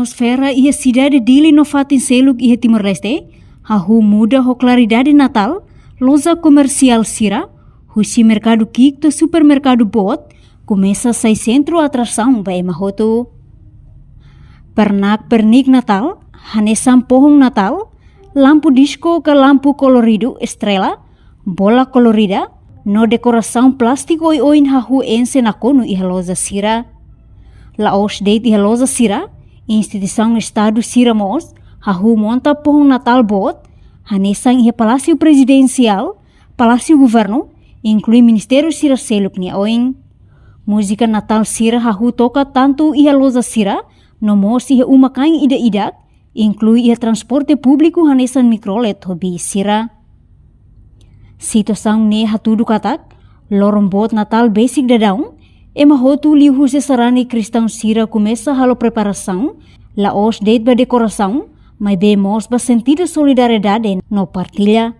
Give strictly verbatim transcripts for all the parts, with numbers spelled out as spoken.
Atmosfera iha sidade Dili no fatin seluk iha Timor-Leste hahú muda ho klaridade Natál, loja komersiál sira, husi merkadu ki'ik to'o supermerkadu boot, komesa sai sentru atrasaun ba ema hotu. Pernak-pernik Natál, hanesan pohon Natál, lampu disko ka lampu koloridu estrela, bola kolorida, no dekorasaun plástiku oioin hahú enxe nakonu iha loja sira. La'ós de'it iha loja sira, instituisaun Estadu sira mós hahú monta pohon Natál boot, hanesan iha Palásiu Prezidensiál, Palásiu Governu, inklui ministériu sira seluk nia oin. Múzika Natál sira hahú toka tantu iha loja sira, no mós iha uma-kain ida-idak, inklui iha transporte públiku hanesan mikrolet ho bis sira. Situasaun ne'e hatudu katak, loron boot Natál besik daudaun, ema hotu liuhusi sarani kristaun sira komesa halo preparasaun, la'ós de'it ba dekorasaun, maibé mós ba sentidu solidariedade no partilla.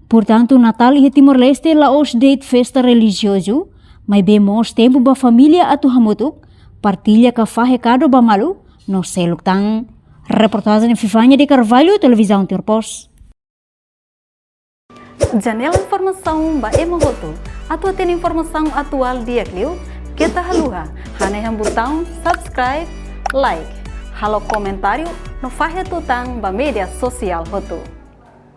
Portantu, Natál iha Timor-Leste la'ós de'it festa relijiozu, maibé mós tempu ba família atu hamutuk, partilla ka fahe kadu ba malu, no seluk tan. Reportajen Vivania de Carvalho, Televizaun Timor Post. Janela informasaun ba ema hotu. Atu hatene informasaun atuál di'ak liu, keta haluha hanehan butaun subscribe, like, halo komentáriu, no fahe tutan ba média sosiál hotu.